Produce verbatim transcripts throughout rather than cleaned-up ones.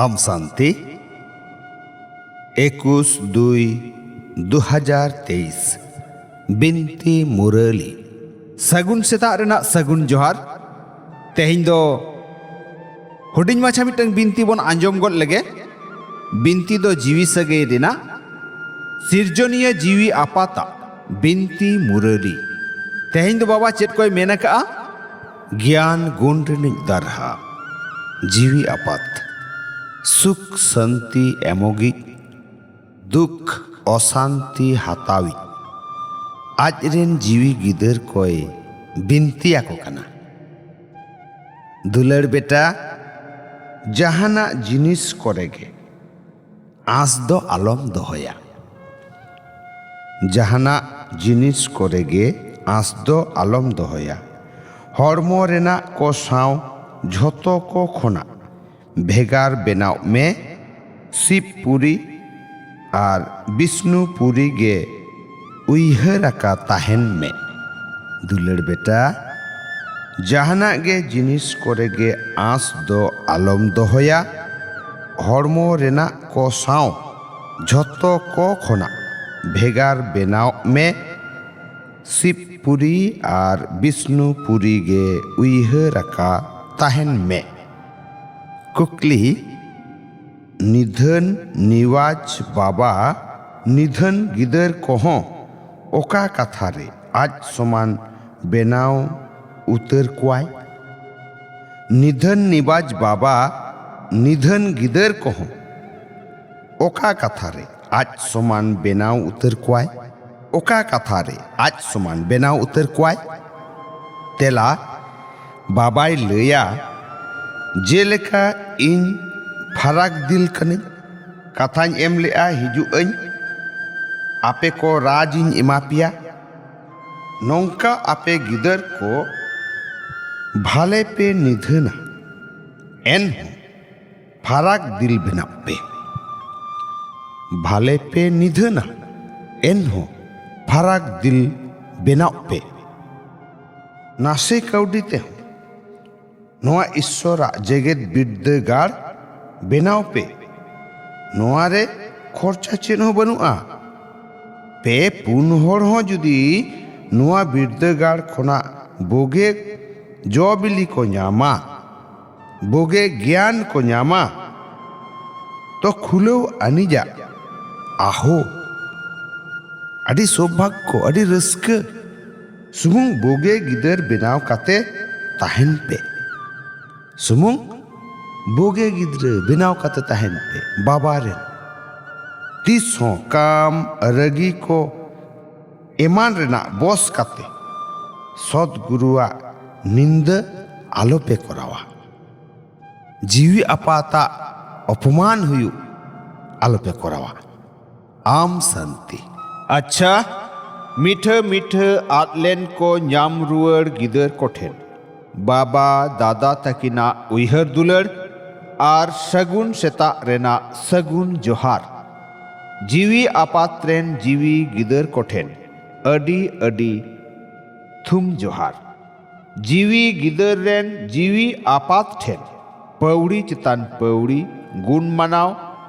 ᱟᱢ ᱥᱟᱱᱛᱤ, ᱮᱠᱩᱥ ᱫᱩᱭ ᱫᱩ ᱦᱟᱡᱟᱨ ᱛᱮᱭᱤᱥ, ᱵᱤᱱᱛᱤ ᱢᱩᱨᱟᱹᱞᱤ᱾ ᱥᱟᱹᱜᱩᱱ ᱥᱮᱛᱟᱜ ᱨᱮᱱᱟᱜ ᱥᱟᱹᱜᱩᱱ ᱡᱚᱦᱟᱨ᱾ ᱛᱮᱦᱮᱧ ᱫᱚ ᱦᱩᱰᱤᱧ ᱢᱟᱪᱷᱟ ᱢᱤᱫᱴᱟᱝ ᱵᱤᱱᱛᱤ ᱵᱚᱱ ᱟᱸᱡᱚᱢ ᱜᱚᱫ ᱞᱮᱜᱮ᱾ ᱵᱤᱱᱛᱤ ᱫᱚ ᱡᱤᱣᱤ ᱥᱟᱹᱜᱟᱹᱭ ᱨᱮᱱᱟᱜ ᱥᱤᱨᱡᱚᱱᱤᱭᱟᱹ ᱡᱤᱣᱤ ᱟᱯᱟᱛᱟᱜ ᱵᱤᱱᱛᱤ ᱢᱩᱨᱟᱹᱞᱤ᱾ ᱛᱮᱦᱮᱧ ᱫᱚ ᱵᱟᱵᱟ ᱪᱮᱫ ᱠᱚᱭ ᱢᱮᱱ ᱟᱠᱟᱜᱼᱟ? ᱜᱮᱭᱟᱱ ᱜᱩᱱ ᱨᱤᱱᱤᱡ ᱫᱟᱨᱦᱟ ᱡᱤᱣᱤ ᱟᱯᱟᱛ, ᱥᱩᱠ ᱥᱟᱹᱱᱛᱤ ᱮᱢᱚᱜᱤᱡ, ᱫᱩᱠ ᱚᱥᱟᱱᱛᱤ ᱦᱟᱛᱟᱣᱤᱡ, ᱟᱡ ᱨᱮᱱ ᱡᱤᱣᱤ ᱜᱤᱫᱟᱹᱨ ᱠᱚᱭ ᱵᱤᱱᱛᱤ ᱟᱠᱚ ᱠᱟᱱᱟ᱾ ᱫᱩᱞᱟᱹᱲ ᱵᱮᱴᱟ, ᱡᱟᱦᱟᱱᱟᱜ ᱡᱤᱱᱤᱥ ᱠᱚᱨᱮ ᱜᱮ ᱟᱸᱥ ᱫᱚ ᱟᱞᱚᱢ ᱫᱚᱦᱚᱭᱟ᱾ ᱡᱟᱦᱟᱱᱟᱜ ᱡᱤᱱᱤᱥ ᱠᱚᱨᱮ ᱜᱮ ᱟᱸᱥ ᱫᱚ ᱟᱞᱚᱢ ᱫᱚᱦᱚᱭᱟ᱾ ᱦᱚᱲᱢᱚ ᱨᱮᱱᱟᱜ ᱠᱚ ᱥᱟᱶ ᱡᱷᱚᱛᱚ ᱠᱚ ᱠᱷᱚᱱᱟᱜ ᱵᱷᱮᱜᱟᱨ ᱵᱮᱱᱟᱣ ᱢᱮ᱾ ᱥᱤᱵᱽᱯᱩᱨᱤ ᱟᱨ ᱵᱤᱥᱱᱩᱯᱩᱨᱤ ᱜᱮ ᱩᱭᱦᱟᱹᱨ ᱟᱠᱟ ᱛᱟᱦᱮᱱ ᱢᱮ᱾ ᱫᱩᱞᱟᱹᱲ ᱵᱮᱴᱟ, ᱡᱟᱦᱟᱱᱟᱜ ᱜᱮ ᱡᱤᱱᱤᱥ ᱠᱚᱨᱮ ᱜᱮ ᱟᱸᱥ ᱫᱚ ᱟᱞᱚᱢ ᱫᱚᱦᱚᱭᱟ᱾ ᱦᱚᱲᱢᱚ ᱨᱮᱱᱟᱜ ᱠᱚ ᱥᱟᱶ ᱡᱷᱚᱛᱚ ᱠᱚ ᱠᱷᱚᱱᱟᱜ ᱵᱷᱮᱜᱟᱨ ᱵᱮᱱᱟᱣ ᱢᱮ᱾ ᱥᱤᱵᱽᱯᱩᱨᱤ ᱟᱨ ᱵᱤᱥᱱᱩᱯᱩᱨᱤ ᱜᱮ ᱩᱭᱦᱟᱹᱨ ᱟᱠᱟ ᱛᱟᱦᱮᱱ ᱢᱮ᱾ ᱠᱩᱠᱞᱤ: ᱱᱤᱫᱷᱟᱹᱱ ᱱᱤᱣᱟᱡᱽ ᱵᱟᱵᱟ ᱱᱤᱫᱷᱟᱹᱱ ᱜᱤᱫᱟᱹᱨ ᱠᱚᱦᱚᱸ ᱚᱠᱟ ᱠᱟᱛᱷᱟ ᱨᱮ ᱟᱡ ᱥᱚᱢᱟᱱ ᱵᱮᱱᱟᱣ ᱩᱛᱟᱹᱨ ᱠᱚᱣᱟᱭ? ᱱᱤᱫᱷᱟᱹᱱ ᱱᱤᱣᱟᱡᱽ ᱵᱟᱵᱟ ᱱᱤᱫᱷᱟᱹᱱ ᱜᱤᱫᱟᱹᱨ ᱠᱚᱦᱚᱸ ᱚᱠᱟ ᱠᱟᱛᱷᱟ ᱨᱮ ᱟᱡ ᱥᱚᱢᱟᱱ ᱵᱮᱱᱟᱣ ᱩᱛᱟᱹᱨ ᱠᱚᱣᱟᱭ? ᱚᱠᱟ ᱠᱟᱛᱷᱟ ᱨᱮ ᱟᱡ ᱥᱚᱢᱟᱱ ᱵᱮᱱᱟᱣ ᱩᱛᱟᱹᱨ ᱠᱚᱣᱟᱭ? ᱛᱮᱞᱟ: ᱵᱟᱵᱟᱭ ᱞᱟᱹᱭᱟ, ᱡᱮᱞᱮᱠᱟ ᱤᱧ ᱯᱷᱟᱨᱟᱠ ᱫᱤᱞ ᱠᱟᱹᱱᱟᱹᱧ, ᱠᱟᱛᱷᱟᱧ ᱮᱢ ᱞᱮᱜᱼᱟ, ᱦᱤᱡᱩᱜ ᱟᱹᱧ, ᱟᱯᱮ ᱠᱚ ᱨᱟᱡᱽ ᱤᱧ ᱮᱢᱟ ᱯᱮᱭᱟ᱾ ᱱᱚᱝᱠᱟ ᱟᱯᱮ ᱜᱤᱫᱟᱹᱨ ᱠᱚ ᱵᱷᱟᱞᱮ ᱯᱮ ᱱᱤᱫᱷᱟᱹᱱᱟ, ᱮᱱᱦᱚᱸ ᱯᱷᱟᱨᱟᱠ ᱫᱤᱞ ᱵᱮᱱᱟᱜ ᱯᱮ᱾ ᱵᱷᱟᱞᱮ ᱯᱮ ᱱᱤᱫᱷᱟᱹᱱᱟ, ᱮᱱᱦᱚᱸ ᱯᱷᱟᱨᱟᱠ ᱫᱤᱞ ᱵᱮᱱᱟᱜ ᱯᱮ᱾ ᱱᱟᱥᱮ ᱠᱟᱹᱣᱰᱤ ᱛᱮᱦᱚᱸ ᱱᱚᱣᱟ ᱤᱥᱥᱚᱨᱟᱜ ᱡᱮᱜᱮᱛ ᱵᱤᱨᱫᱟᱹᱜᱟᱲ ᱵᱮᱱᱟᱣ ᱯᱮ᱾ ᱱᱚᱣᱟ ᱨᱮ ᱠᱷᱚᱨᱪᱟ ᱪᱮᱫ ᱦᱚᱸ ᱵᱟᱹᱱᱩᱜᱼᱟ᱾ ᱯᱮ ᱯᱩᱱ ᱦᱚᱲ ᱦᱚᱸ ᱡᱩᱫᱤ ᱱᱚᱣᱟ ᱵᱤᱨᱫᱟᱹᱜᱟᱲ ᱠᱷᱚᱱᱟᱜ ᱵᱳᱜᱮ ᱡᱚ ᱵᱤᱞᱤ ᱠᱚ ᱧᱟᱢᱟ, ᱵᱳᱜᱮ ᱜᱮᱭᱟᱱ ᱠᱚ ᱧᱟᱢᱟ, ᱛᱚ ᱠᱷᱩᱞᱟᱹᱣ ᱟᱹᱱᱤᱡᱟᱜ ᱟᱦᱳ, ᱟᱹᱰᱤ ᱥᱳᱵᱷᱟᱜᱽᱜᱚ, ᱟᱹᱰᱤ ᱨᱟᱹᱥᱠᱟᱹ᱾ ᱥᱩᱢᱩᱝ ᱵᱳᱜᱮ ᱜᱤᱫᱟᱹᱨ ᱵᱮᱱᱟᱣ ᱠᱟᱛᱮ ᱛᱟᱦᱮᱱ ᱯᱮ᱾ ᱥᱩᱢᱩᱝ ᱵᱳᱜᱮ ᱜᱤᱫᱽᱨᱟᱹ ᱵᱮᱱᱟᱣ ᱠᱟᱛᱮ ᱛᱟᱦᱮᱱ ᱯᱮ᱾ ᱵᱟᱵᱟ ᱨᱮᱱ ᱛᱤᱥ ᱦᱚᱸ ᱠᱟᱢ, ᱨᱟᱹᱜᱤ ᱠᱚ ᱮᱢᱟᱱ ᱨᱮᱱᱟᱜ ᱵᱚᱥ ᱠᱟᱛᱮ ᱥᱚᱛ ᱜᱩᱨᱩᱣᱟᱜ ᱱᱤᱱᱫᱟᱹ ᱟᱞᱚᱯᱮ ᱠᱚᱨᱟᱣᱟ᱾ ᱡᱤᱣᱤ ᱟᱯᱟᱛᱟᱜ ᱚᱯᱚᱢᱟᱱ ᱦᱩᱭᱩᱜ ᱟᱞᱚᱯᱮ ᱠᱚᱨᱟᱣᱟ᱾ ᱟᱢ ᱥᱟᱱᱛᱤ᱾ ᱟᱪᱪᱷᱟ, ᱢᱤᱴᱷᱟᱹ ᱢᱤᱴᱷᱟᱹ ᱟᱫ ᱞᱮᱱ ᱠᱚ ᱧᱟᱢ ᱨᱩᱣᱟᱹᱲ ᱜᱤᱫᱟᱹᱨ ᱠᱚᱴᱷᱮᱱ ᱵᱟᱵᱟ ᱫᱟᱫᱟ ᱛᱟᱹᱠᱤᱱᱟᱜ ᱩᱭᱦᱟᱹᱨ ᱫᱩᱞᱟᱹᱲ ᱟᱨ ᱥᱟᱹᱜᱩᱱ ᱥᱮᱛᱟᱜ ᱨᱮᱱᱟᱜ ᱥᱟᱹᱜᱩᱱ ᱡᱚᱦᱟᱨ᱾ ᱡᱤᱣᱤ ᱟᱯᱟᱛ ᱨᱮᱱ ᱡᱤᱣᱤ ᱜᱤᱫᱟᱹᱨ ᱠᱚᱴᱷᱮᱱ ᱟᱹᱰᱤ ᱟᱹᱰᱤ ᱛᱷᱩᱢ ᱡᱚᱦᱟᱨ᱾ ᱡᱤᱣᱤ ᱜᱤᱫᱟᱹᱨ ᱨᱮᱱ ᱡᱤᱣᱤ ᱟᱯᱟᱛ ᱴᱷᱮᱱ ᱯᱟᱹᱣᱲᱤ ᱪᱮᱛᱟᱱ ᱯᱟᱹᱣᱲᱤ ᱜᱩᱱ ᱢᱟᱱᱟᱣ,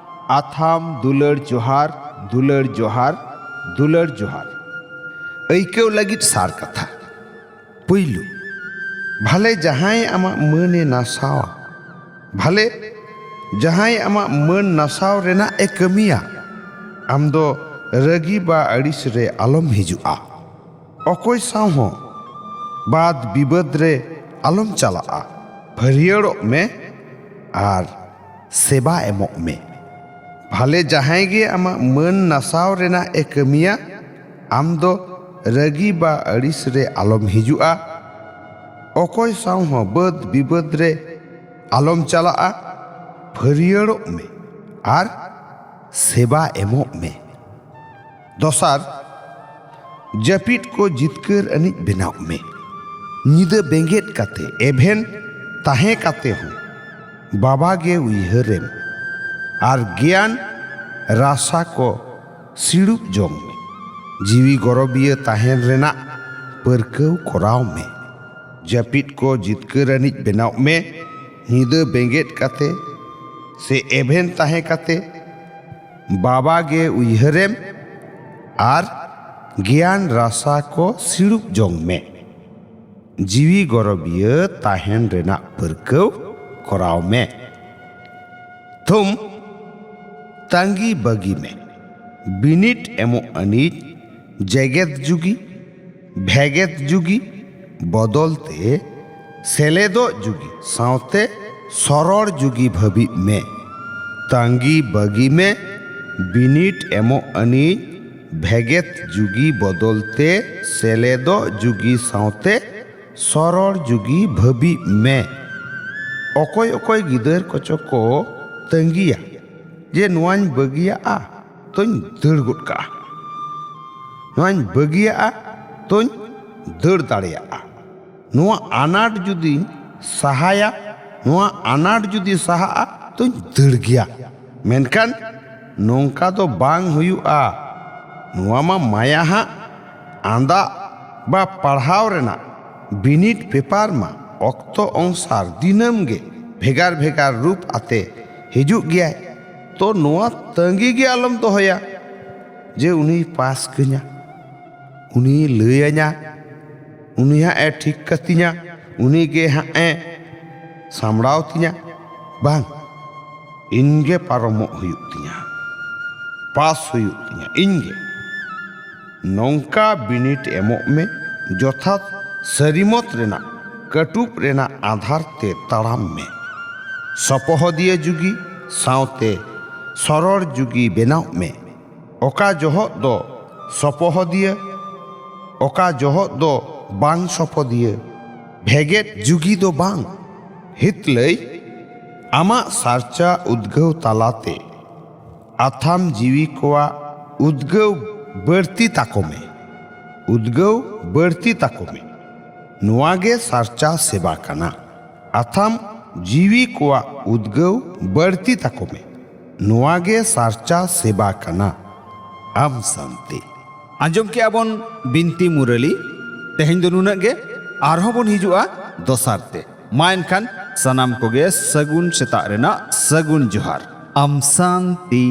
ᱟᱛᱷᱟᱢ ᱫᱩᱞᱟᱹᱲ ᱡᱚᱦᱟᱨ, ᱫᱩᱞᱟᱹᱲ ᱡᱚᱦᱟᱨ, ᱫᱩᱞᱟᱹᱲ ᱡᱚᱦᱟᱨ᱾ ᱟᱹᱭᱠᱟᱹᱣ ᱞᱟᱹᱜᱤᱫ ᱥᱟᱨ ᱠᱟᱛᱷᱟ᱾ ᱯᱩᱭᱞᱩ, ᱵᱷᱟᱞᱮ ᱡᱟᱦᱟᱸᱭ ᱟᱢᱟᱜ ᱢᱟᱹᱱᱮ ᱱᱟᱥᱟᱣᱟ, ᱵᱷᱟᱞᱮ ᱡᱟᱦᱟᱸᱭ ᱟᱢᱟᱜ ᱢᱟᱹᱱ ᱱᱟᱥᱟᱣ ᱨᱮᱱᱟᱜ ᱮ ᱠᱟᱹᱢᱤᱭᱟ, ᱟᱢ ᱫᱚ ᱨᱟᱹᱜᱤ ᱵᱟ ᱟᱹᱲᱤᱥ ᱨᱮ ᱟᱞᱚᱢ ᱦᱤᱡᱩᱜᱼᱟ᱾ ᱚᱠᱚᱭ ᱥᱟᱶ ᱦᱚᱸ ᱵᱟᱫ ᱵᱤᱵᱟᱹᱫ ᱨᱮ ᱟᱞᱚᱢ ᱪᱟᱞᱟᱜᱼᱟ᱾ ᱯᱷᱟᱹᱨᱭᱟᱹᱲᱚᱜ ᱢᱮ ᱟᱨ ᱥᱮᱵᱟ ᱮᱢᱚᱜ ᱢᱮ᱾ ᱵᱷᱟᱞᱮ ᱡᱟᱦᱟᱸᱭ ᱜᱮ ᱟᱢᱟᱜ ᱢᱟᱹᱱ ᱱᱟᱥᱟᱣ ᱨᱮᱱᱟᱜ ᱮ ᱠᱟᱹᱢᱤᱭᱟ, ᱟᱢ ᱫᱚ ᱨᱟᱹᱜᱤ ᱵᱟ ᱟᱹᱲᱤᱥ ᱨᱮ ᱟᱞᱚᱢ ᱦᱤᱡᱩᱜᱼᱟ᱾ ᱚᱠᱚᱭ ᱥᱟᱶ ᱦᱚᱸ ᱵᱟᱹᱫ ᱵᱤᱵᱟᱹᱫ ᱨᱮ ᱟᱞᱚᱢ ᱪᱟᱞᱟᱜᱼᱟ᱾ ᱯᱷᱟᱹᱨᱭᱟᱹᱲᱚᱜ ᱢᱮ ᱟᱨ ᱥᱮᱵᱟ ᱮᱢᱚᱜ ᱢᱮ᱾ ᱫᱚᱥᱟᱨ, ᱡᱟᱹᱯᱤᱫ ᱠᱚ ᱡᱤᱛᱠᱟᱹᱨ ᱟᱹᱱᱤᱡ ᱵᱮᱱᱟᱣ ᱢᱮ᱾ ᱧᱤᱫᱟᱹ ᱵᱮᱸᱜᱮᱫ ᱠᱟᱛᱮ, ᱮᱵᱷᱮᱱ ᱛᱟᱦᱮᱸ ᱠᱟᱛᱮ ᱦᱚᱸ ᱵᱟᱵᱟ ᱜᱮ ᱩᱭᱦᱟᱹᱨᱮᱢ ᱟᱨ ᱜᱮᱭᱟᱱ ᱨᱟᱥᱟ ᱠᱚ ᱥᱤᱲᱩᱵ ᱡᱚᱝ ᱢᱮ᱾ ᱡᱤᱣᱤ ᱜᱚᱨᱚᱵᱤᱭᱟᱹ ᱛᱟᱦᱮᱱ ᱨᱮᱱᱟᱜ ᱯᱟᱹᱨᱠᱟᱹᱣ ᱠᱚᱨᱟᱣ ᱢᱮ᱾ ᱡᱟᱹᱯᱤᱫ ᱠᱚ ᱡᱤᱛᱠᱟᱹᱨ ᱟᱹᱱᱤᱡ ᱵᱮᱱᱟᱣ ᱢᱮ᱾ ᱧᱤᱫᱟᱹ ᱵᱮᱸᱜᱮᱫ ᱠᱟᱛᱮ ᱥᱮ ᱮᱵᱷᱮᱱ ᱛᱟᱦᱮᱸ ᱠᱟᱛᱮ ᱵᱟᱵᱟ ᱜᱮ ᱩᱭᱦᱟᱹᱨᱮᱢ ᱟᱨ ᱜᱮᱭᱟᱱ ᱨᱟᱥᱟ ᱠᱚ ᱥᱤᱲᱩᱵ ᱡᱚᱝ ᱢᱮ᱾ ᱡᱤᱣᱤ ᱜᱚᱨᱚᱵᱤᱭᱟᱹ ᱛᱟᱦᱮᱱ ᱨᱮᱱᱟᱜ ᱯᱟᱹᱨᱠᱟᱹᱣ ᱠᱚᱨᱟᱣ ᱢᱮ᱾ ᱛᱷᱩᱢ, ᱛᱟᱺᱜᱤ ᱵᱟᱹᱜᱤ ᱢᱮ᱾ ᱵᱤᱱᱤᱰ ᱮᱢᱚᱜ ᱟᱹᱱᱤᱡ ᱡᱮᱜᱮᱛ ᱡᱩᱜᱤ, ᱵᱷᱮᱜᱮᱛ ᱡᱩᱜᱤ ᱵᱚᱫᱚᱞ ᱛᱮ ᱥᱮᱞᱮᱫᱚᱜ ᱡᱩᱜᱤ ᱥᱟᱶᱛᱮ ᱥᱚᱨᱚᱲ ᱡᱩᱜᱤ ᱵᱷᱟᱹᱵᱤᱜ ᱢᱮ᱾ ᱛᱟᱺᱜᱤ ᱵᱟᱹᱜᱤ ᱢᱮ᱾ ᱵᱤᱱᱤᱰ ᱮᱢᱚᱜ ᱟᱹᱱᱤᱡ ᱵᱷᱮᱜᱮᱛ ᱡᱩᱜᱤ ᱵᱚᱫᱚᱞ ᱛᱮ ᱥᱮᱞᱮᱫᱚᱜ ᱡᱩᱜᱤ ᱥᱟᱶᱛᱮ ᱥᱚᱨᱚᱲ ᱡᱩᱜᱤ ᱵᱷᱟᱹᱵᱤᱜ ᱢᱮ᱾ ᱚᱠᱚᱭ ᱚᱠᱚᱭ ᱜᱤᱫᱟᱹᱨ ᱠᱚᱪᱚ ᱠᱚ ᱛᱟᱺᱜᱤᱭᱟ ᱡᱮ ᱱᱚᱣᱟᱧ ᱵᱟᱹᱜᱤᱭᱟᱜᱼᱟ ᱛᱚᱧ ᱫᱟᱹᱲ ᱜᱚᱫ ᱠᱟᱜᱼᱟ, ᱱᱚᱣᱟᱧ ᱵᱟᱹᱜᱤᱭᱟᱜᱼᱟ ᱛᱚᱧ ᱫᱟᱹᱲ ᱫᱟᱲᱮᱭᱟᱜᱼᱟ, ᱱᱚᱣᱟ ᱟᱱᱟᱴ ᱡᱩᱫᱤᱧ ᱥᱟᱦᱟᱭᱟ, ᱱᱚᱣᱟ ᱟᱱᱟᱴ ᱡᱩᱫᱤ ᱥᱟᱦᱟᱜᱼᱟ ᱛᱚᱧ ᱫᱟᱹᱲ ᱜᱮᱭᱟ᱾ ᱢᱮᱱᱠᱷᱟᱱ ᱱᱚᱝᱠᱟ ᱫᱚ ᱵᱟᱝ ᱦᱩᱭᱩᱜᱼᱟ᱾ ᱱᱚᱣᱟ ᱢᱟ ᱢᱟᱭᱟ ᱦᱟᱸᱜ ᱟᱸᱫᱟᱜ ᱵᱟ ᱯᱟᱲᱦᱟᱣ ᱨᱮᱱᱟᱜ ᱵᱤᱱᱤᱰ ᱯᱮᱯᱟᱨ ᱢᱟ ᱚᱠᱛᱚ ᱚᱝᱥᱟᱨ ᱫᱤᱱᱟᱹᱢ ᱜᱮ ᱵᱷᱮᱜᱟᱨ ᱵᱷᱮᱜᱟᱨ ᱨᱩᱯ ᱟᱛᱮ ᱦᱤᱡᱩᱜ ᱜᱮᱭᱟᱭ᱾ ᱛᱚ ᱱᱚᱣᱟ ᱛᱟᱺᱜᱤ ᱜᱮ ᱟᱞᱚᱢ ᱫᱚᱦᱚᱭᱟ ᱡᱮ ᱩᱱᱤᱭ ᱯᱟᱥ ᱠᱟᱹᱧᱟ, ᱩᱱᱤᱭ ᱞᱟᱹᱭᱟᱹᱧᱟ, ᱩᱱᱤ ᱦᱟᱸᱜ ᱮ ᱴᱷᱤᱠ ᱠᱟᱹᱛᱤᱧᱟ, ᱩᱱᱤ ᱜᱮ ᱦᱟᱸᱜ ᱮ ᱥᱟᱢᱲᱟᱣ ᱛᱤᱧᱟ᱾ ᱵᱟᱝ, ᱤᱧ ᱜᱮ ᱯᱟᱨᱚᱢᱚᱜ ᱦᱩᱭᱩᱜ ᱛᱤᱧᱟ, ᱯᱟᱥ ᱦᱩᱭᱩᱜ ᱛᱤᱧᱟ ᱤᱧ ᱜᱮ᱾ ᱱᱚᱝᱠᱟ ᱵᱤᱱᱤᱰ ᱮᱢᱚᱜ ᱢᱮ, ᱡᱚᱛᱷᱟᱛ ᱥᱟᱹᱨᱤᱢᱚᱛ ᱨᱮᱱᱟᱜ ᱠᱟᱹᱴᱩᱵ ᱨᱮᱱᱟᱜ ᱟᱫᱷᱟᱨ ᱛᱮ ᱛᱟᱲᱟᱢ ᱢᱮ᱾ ᱥᱚᱯᱚᱦᱚᱫᱤᱭᱟᱹ ᱡᱩᱜᱤ ᱥᱟᱶᱛᱮ ᱥᱚᱨᱚᱲ ᱡᱩᱜᱤ ᱵᱮᱱᱟᱣ ᱢᱮ᱾ ᱚᱠᱟ ᱡᱚᱦᱚᱜ ᱫᱚ ᱥᱚᱯᱚᱦᱚᱫᱤᱭᱟᱹ, ᱚᱠᱟ ᱡᱚᱦᱚᱜ ᱫᱚ ᱵᱟᱝ ᱥᱚᱯᱚᱫᱤᱭᱟᱹ, ᱵᱷᱮᱜᱮᱫ ᱡᱩᱜᱤ ᱫᱚ ᱵᱟᱝ᱾ ᱦᱤᱛᱞᱟᱹᱭ, ᱟᱢᱟᱜ ᱥᱟᱨᱪᱟ ᱩᱫᱽᱜᱟᱹᱣ ᱛᱟᱞᱟᱛᱮ ᱟᱛᱷᱟᱢ ᱡᱤᱣᱤ ᱠᱚᱣᱟᱜ ᱩᱫᱽᱜᱟᱹᱣ ᱵᱟᱹᱲᱛᱤ ᱛᱟᱠᱚ ᱢᱮ, ᱩᱫᱽᱜᱟᱹᱣ ᱵᱟᱹᱲᱛᱤ ᱛᱟᱠᱚ ᱢᱮ᱾ ᱱᱚᱣᱟ ᱜᱮ ᱥᱟᱨᱪᱟ ᱥᱮᱵᱟ ᱠᱟᱱᱟ᱾ ᱟᱛᱷᱟᱢ ᱡᱤᱣᱤ ᱠᱚᱣᱟᱜ ᱩᱫᱽᱜᱟᱹᱣ ᱵᱟᱹᱲᱛᱤ ᱛᱟᱠᱚ ᱢᱮ᱾ ᱱᱚᱣᱟ ᱜᱮ ᱥᱟᱨᱪᱟ ᱥᱮᱵᱟ ᱠᱟᱱᱟ᱾ ᱟᱢ ᱥᱟᱱᱛᱤ᱾ ᱟᱸᱡᱚᱢ ᱠᱮᱜᱼᱟ ᱵᱚᱱ ᱵᱤᱱᱛᱤ ᱢᱩᱨᱟᱹᱞᱤ᱾ ᱛᱮᱦᱮᱧ ᱫᱚ ᱱᱩᱱᱟᱹᱜ ᱜᱮ, ᱟᱨᱦᱚᱸ ᱵᱚᱱ ᱦᱤᱡᱩᱜᱼᱟ ᱫᱚᱥᱟᱨ ᱛᱮ᱾ ᱢᱟ ᱮᱱᱠᱷᱟᱱ ᱥᱟᱱᱟᱢ ᱠᱚᱜᱮ ᱥᱟᱹᱜᱩᱱ ᱥᱮᱛᱟᱜ ᱨᱮᱱᱟᱜ ᱥᱟᱹᱜᱩᱱ ᱡᱚᱦᱟᱨ᱾ ᱟᱢ ᱥᱟᱱᱛᱤ